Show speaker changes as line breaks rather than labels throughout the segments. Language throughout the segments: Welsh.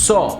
So,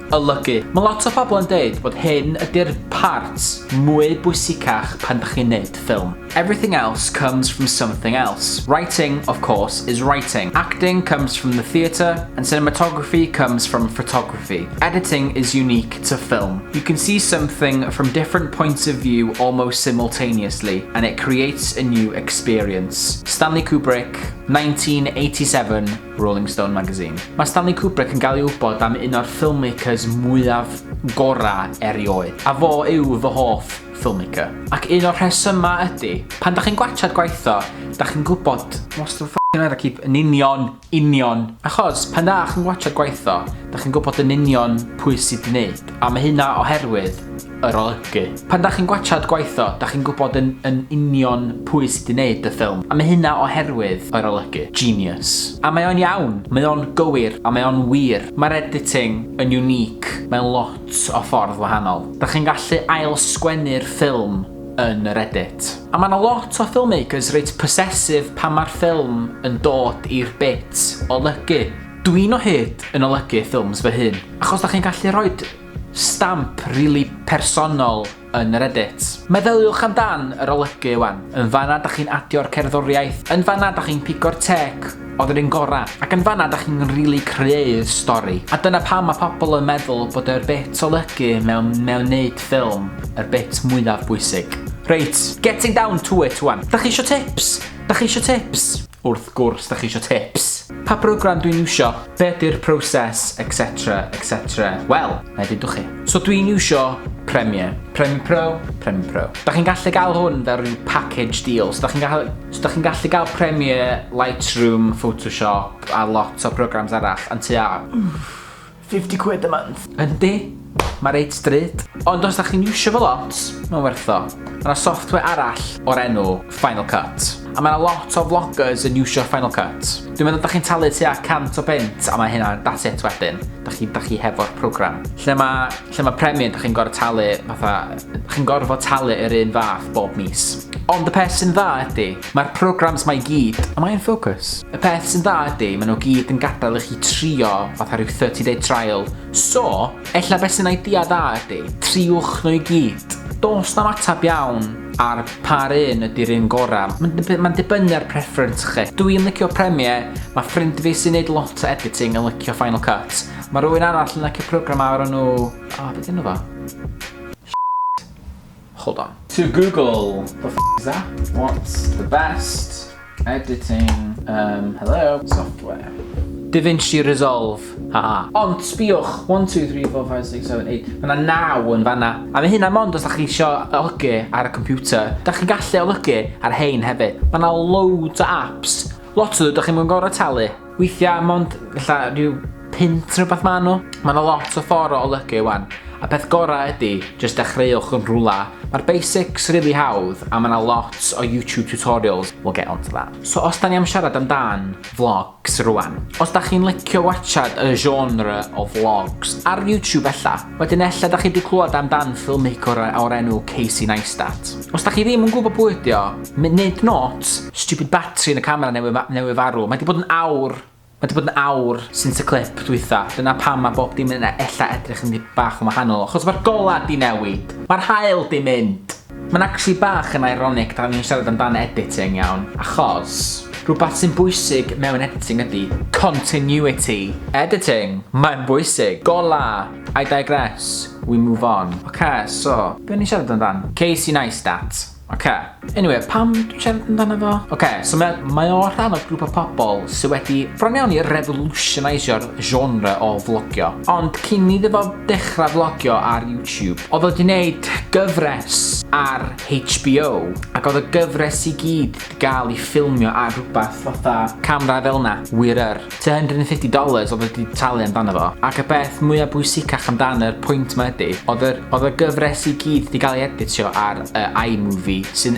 olygu. Mae lot o bobl yn deud bod hyn ydy'r part mwy bwysicach pan dych chi'n neud ffilm. Everything else comes from something else. Writing, of course, is writing. Acting comes from the theatre, and cinematography comes from photography. Editing is unique to film. You can see something from different points of view almost simultaneously, and it creates a new experience. Stanley Kubrick, 1987, Rolling Stone magazine. Mae Stanley Kubrick yn gael ei wybod am un o'r filmmakers mwyaf gorau erioed. A fo yw fy hoff filmmaker. Ac un o'r rhesymau ydy, pan da chi'n gwachad gwaith o, da chi'n gwybod, what's the f***ing matter, keep yn union, union. Achos, pan da chi'n gwachad gwaith o, da chi'n gwybod yn union pwy sydd wedi gwneud. A mae hynna oherwydd yr olygu. Pan da chi'n gwachad gwaith o, da chi'n gwybod yn union pwy sydd wedi gwneud y ffilm. A mae hynna oherwydd yr olygu. Genius. A mae o'n iawn, mae o'n gywir, a mae o'n wir. Mae'r editing yn unique mewn lot o ffordd wahanol. Da chi'n gallu ail sgwennu'r ffilm yn yr edit. A mae yna lot o filmmakers reit possessive pan mae'r ffilm yn dod i'r bit olygu. Dwi'n o hyd yn olygu ffilms fy hun. Achos da chi'n gallu rhoi stamp really personol yn yr edit. Meddyliwch amdan yr olygu wan. Yn fanna da chi'n adio'r cerddoriaeth. Yn fanna da chi'n pigo'r take oedd yr un gora. Ac yn fanna da chi'n really creu'r stori. A dyna pam mae pobl yn meddwl bod yr bit olygu mewn neud ffilm yr bit mwyaf bwysig. Reit, getting down to it wan. Da chi isio tips? Da chi isio tips? Wrth gwrs, da chi isio tips. Pa program dwi'n iwsio? Be ydy'r proses, etc, etc. Wel, na i ddeudwch chi. So dwi'n iwsio Premiere. Premiere Pro, Premiere Pro. Da chi'n gallu gael hwn fel rhyw package deal. So da chi'n gallu gael Premiere, Lightroom, Photoshop a lot o programs arall yn tua £50 a month. Yndi, mae reit drud. Ond os da chi'n iwsio fo lot, mae'n werth o. Mae yna software arall o'r enw Final Cut. A mae yna lot o vloggers yn iwsio Final Cut. Dwi'n meddwl da chi'n talu tua 100 o bunt a mae hynna, that's it wedyn. Da chi hefo'r program. Lle mae Premiere, da chi'n gorfod talu, fatha, da chi'n gorfod talu yr un fath bob mis. Ond y peth sy'n dda ydy, mae'r programs mae gyd, a mae'n focus. Y peth sy'n dda ydy, maen nhw gyd yn gadael i chi trio fatha rhyw 30 day trial. So, ella beth sy'n idea dda ydy, triwch nhw i gyd. Does na'm atab iawn ar par un ydy'r un gorau. Mae'n dibynnu ar preference chi. Dwi'n licio Premiere, mae ffrind fi sy'n neud lot o editing yn licio Final Cut. Mae rhywun arall yn licio program o'r enw. O, oh, beth enw fo? Hold on. To Google. The f is that? What's the best editing, hello, software? DaVinci Resolve. Ha. Ond sbiwch, 1, 2, 3, 4, 5, 6, 7, 8. Mae yna naw yn fanna. A mae hynna mond os da chi isio olygu ar y computer. Da chi'n gallu olygu ar hein hefyd. Mae yna loads o apps. Lot o nhw, da chi'n mynd gorfod talu. Weithiau, mond, ella, rhyw punt rhywbeth ma nhw. Mae yna lot o ffordd o olygu wan. A peth gorau ydy, just dechreuwch yn rhywle. Mae'r basics really hawdd, a mae yna lot o YouTube tutorials. We'll get onto that. So os da ni am siarad amdan vlogs rwan, os da chi'n licio watchad y genre o vlogs ar YouTube ella, wedyn ella da chi wedi clywed amdan filmmaker o'r enw Casey Neistat. Os da chi ddim yn gwybod pwy ydi o, nid not, stupid battery yn y camera newydd farw. Mae wedi bod yn awr since y clip dwytha. Dyna pam mae bob dim yn ella edrych yn bach yn wahanol. Achos mae'r gola di newid. Mae'r haul di mynd. Mae'n actually bach yn ironic da ni'n siarad amdan editing iawn. Achos rhywbeth sy'n bwysig mewn editing ydy continuity. Editing, mae'n bwysig. Gola, I digress, we move on. Okay, so, be o'n i'n siarad amdan? Casey Neistat. Okay. Anyway, pam dwi'n siarad amdano fo? Okay, so mae o rhan o grŵp o pobl sydd wedi bron iawn i revolutionisio'r genre o vlogio. Ond cyn iddo fo dechrau vlogio ar YouTube, oedd o wedi gwneud gyfres ar HBO, ac oedd y gyfres i gyd wedi gael ei ffilmio ar rhywbeth fatha camera fel na, wir. $250 oedd wedi talu amdano fo. Ac y beth mwyaf bwysicach amdan yr pwynt ma ydy, oedd y gyfres i gyd wedi cael ei editio ar iMovie, sy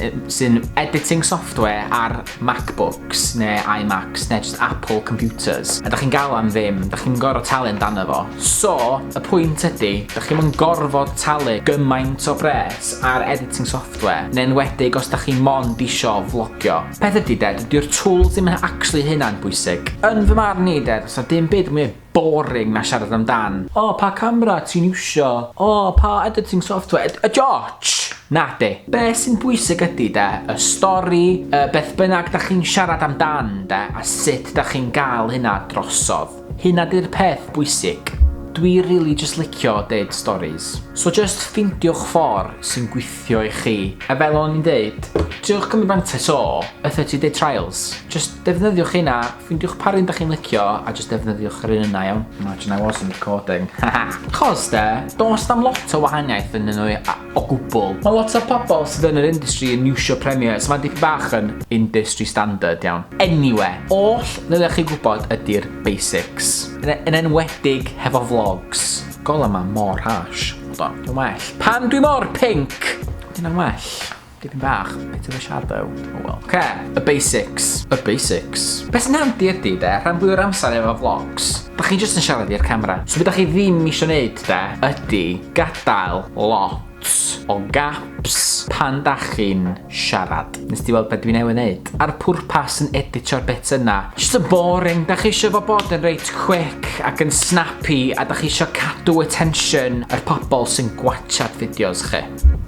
editing software ar MacBooks neu iMacs neu just Apple computers. A da chi'n gael am ddim, da chi'n gorfod talu amdano fo. So, y pwynt ydy, da chi'n mynd gorfod talu gymaint o bres ar editing software, yn enwedig os da chi mond isio vlogio. Peth ydy de, dydy'r tools ddim yn actually hynna'n bwysig. Yn fy marn i de, does 'na dim byd mwy boring na siarad amdan, "O, pa camera ti'n iwsio? O, pa editing software?" Y jotch! Na di. Be sy'n bwysig ydy de, y stori, y beth bynnag da chi'n siarad amdan de, a sut da chi'n gael hynna drosodd. Hynna di'r peth bwysig. Dwi really just licio deud stories. So just ffindiwch ffordd sy'n gweithio i chi. A fel o'n i'n deud, triwch cymryd mantais o y 30 day trials. Just defnyddiwch hynna, ffindiwch pa un da chi'n licio a just defnyddiwch yr un yna, iawn. Imagine I wasn't recording. Chos de, does na'm lot o wahaniaeth yn nhw o gwbl. Mae lot o pobl sydd yn yr industry yn iwsio Premiere, so mae'n dipyn bach yn industry standard, iawn. Anyway, oll ddylech chi gwybod ydy'r basics. Yn enwedig hefo vlogs. Gola ma mor harsh. Hold on, dwi'n well. Pam dwi mor pink? Dyna'n well. Dipyn bach, bit of a shadow. Oh well. Okay, y basics. Y basics. Beth sy'n handi ydy, de, rhan fwy o'r amser efo vlogs, da chi jyst yn siarad i'r camera. So beth da chi ddim eisiau gwneud, de, ydy gadael lot o gaps pan da chi'n siarad. Nes di weld beth dwi newydd wneud? A'r pwrpas yn editio'r bits yna. Just yn boring. Da chi eisiau fo bod yn reit quick ac yn snappy a da chi eisiau cadw attention yr pobl sy'n gwatchad fideos chi.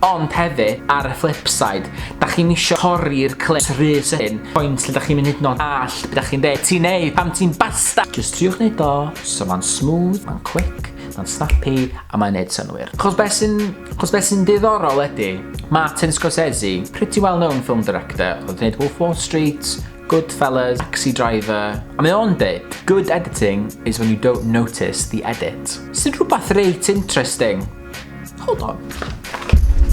Ond hefyd, ar y flip side, da chi'n eisiau torri'r clip rhy sydyn, point lle da chi'n mynd hyd yn oed all beth da chi'n deud. Ti'n neud, pam ti'n basta? Just triwch neud o, so ma'n smooth, ma'n quick, ma'n snappy, a mae'n neud synnwyr. Chos beth sy'n diddorol ydy, Martin Scorsese, pretty well known film director, oedd wedi gwneud Wolf Wall Street, Goodfellas, Taxi Driver, a mae o'n deud, "Good editing is when you don't notice the edit." Sy'n rhywbeth reit interesting. Hold on.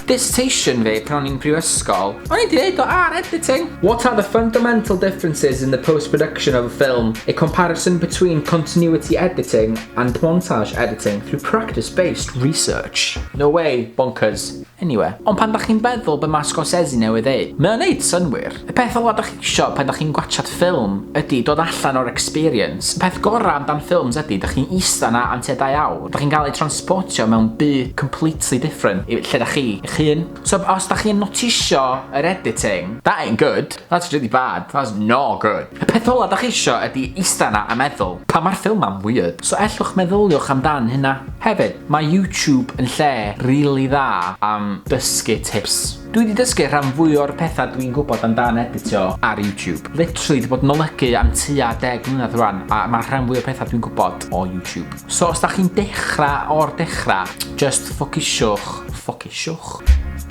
Dissertation fi pan o'n i'n prifysgol, o'n i wedi neud o ar editing. What are the fundamental differences in the post-production of a film? A comparison between continuity editing and montage editing through practice-based research. No way, bonkers. Anyway, ond pan da chi'n meddwl be mae Scorsese newydd ddeud, mae o'n neud synnwyr. Y peth ola da chi isio pan da chi'n gwatchad ffilm ydy dod allan o'r experience. Y peth gorau amdan ffilms ydy, da chi'n eista na am tua 2 awr. Da chi'n gael ei transportio mewn byd completely different i lle da chi, eich hun. So os da chi'n notisio yr editing, that ain't good. That's really bad. That's not good. Y peth ola da chi isio ydy eista na a meddwl, pa mae'r ffilm am weird. So ellwch meddyliwch amdan hynna. Hefyd, mae YouTube yn lle really dda am dysgu tips. Dwi wedi dysgu rhan fwy o'r pethau dwi'n gwybod amdan editio ar YouTube. Literally, wedi bod yn olygu am tua 10 mlynedd rwan, a mae rhan fwy o'r pethau dwi'n gwybod o YouTube. So, os da chi'n dechrau o'r dechrau, just ffocysiwch, ffocysiwch,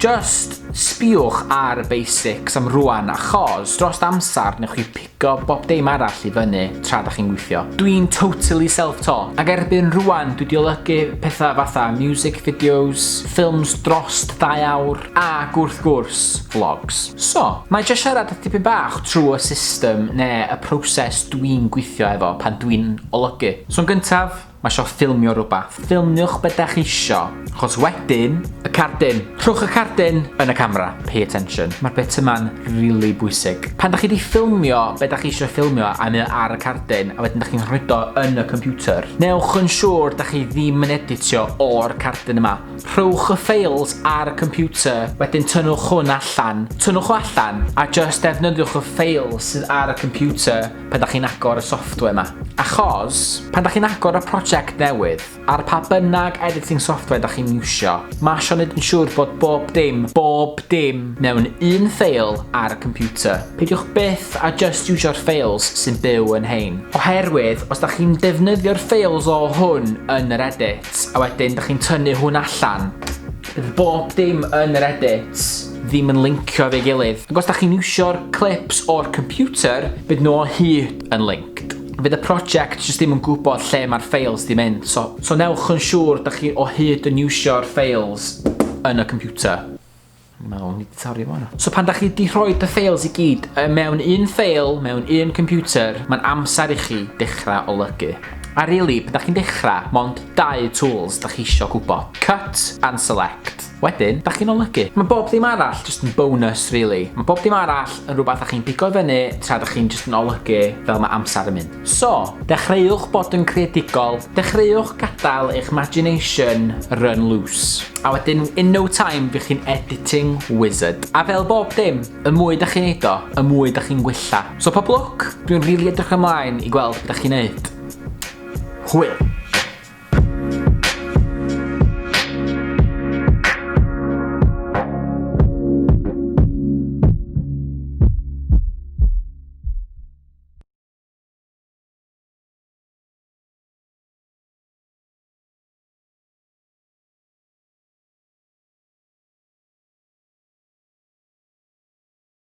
just sbiwch ar y basics am rwan, achos dros amser newch chi pigo bob dim arall i fyny tra da chi'n gweithio. Dwi'n totally self-taught, ac erbyn rwan dwi wedi olygu pethau fatha music videos, ffilms dros 2 awr, ac wrth gwrs, vlogs. So, mae jyst siarad tipyn bach trwy y system neu y proses dwi'n gweithio efo pan dwi'n olygu. So yn gyntaf, mae isio ffilmio rhywbeth. Ffilmiwch beth da chi isio. Achos wedyn, y cardyn. Rhowch y cardyn yn y camera. Pay attention. Mae'r bit yma'n really bwysig. Pan da chi wedi ffilmio beth da chi eisiau ffilmio a mae o ar y cardyn, a wedyn da chi'n rhoid o yn y computer, newch yn siŵr da chi ddim yn editio o'r cardyn yma. Rhowch y files ar y computer, wedyn tynnwch hwn allan. Tynnwch o allan a just defnyddiwch y files sydd ar y computer pan da chi'n agor y software yma. Achos, pan da chi'n agor y prosiect newydd, ar pa bynnag editing software da chi'n iwsio, mae isio wneud yn siŵr bod bob dim, bob dim mewn un ffeil ar y computer. Peidiwch byth a just iwsio'r files sy'n byw yn hein. Oherwydd, os da chi'n defnyddio'r files o hwn yn yr edit, a wedyn da chi'n tynnu hwn allan, bydd bob dim yn yr edit ddim yn lincio efo'i gilydd. Ac os da chi'n iwsio'r clips o'r computer, bydd nhw o hyd yn linked. Fydd y project jyst ddim yn gwybod lle mae'r files di mynd. So newch yn siŵr da chi o hyd yn iwsio'r files yn y computer. Dwi'n meddwl, ni wedi torri fo hwnna. So pan da chi wedi rhoi y files i gyd mewn un ffeil, mewn un computer, mae'n amser i chi dechrau olygu. A really, pan da chi'n dechrau, mond dau tools da chi isio gwybod. Cut and select. Wedyn, da chi'n olygu. Mae bob dim arall just yn bonus, really. Mae bob dim arall yn rhywbeth da chi'n pigo fyny tra da chi'n just yn olygu fel mae amser yn mynd. So, dechreuwch bod yn creadigol, dechreuwch gadael eich imagination run loose. A wedyn, in no time, fydd chi'n editing wizard. A fel bob dim, y mwy da chi'n neud o, y mwy da chi'n gwella. So pob lwc, dwi'n rili really edrych ymlaen i gweld beth da chi'n neud. Hwyl!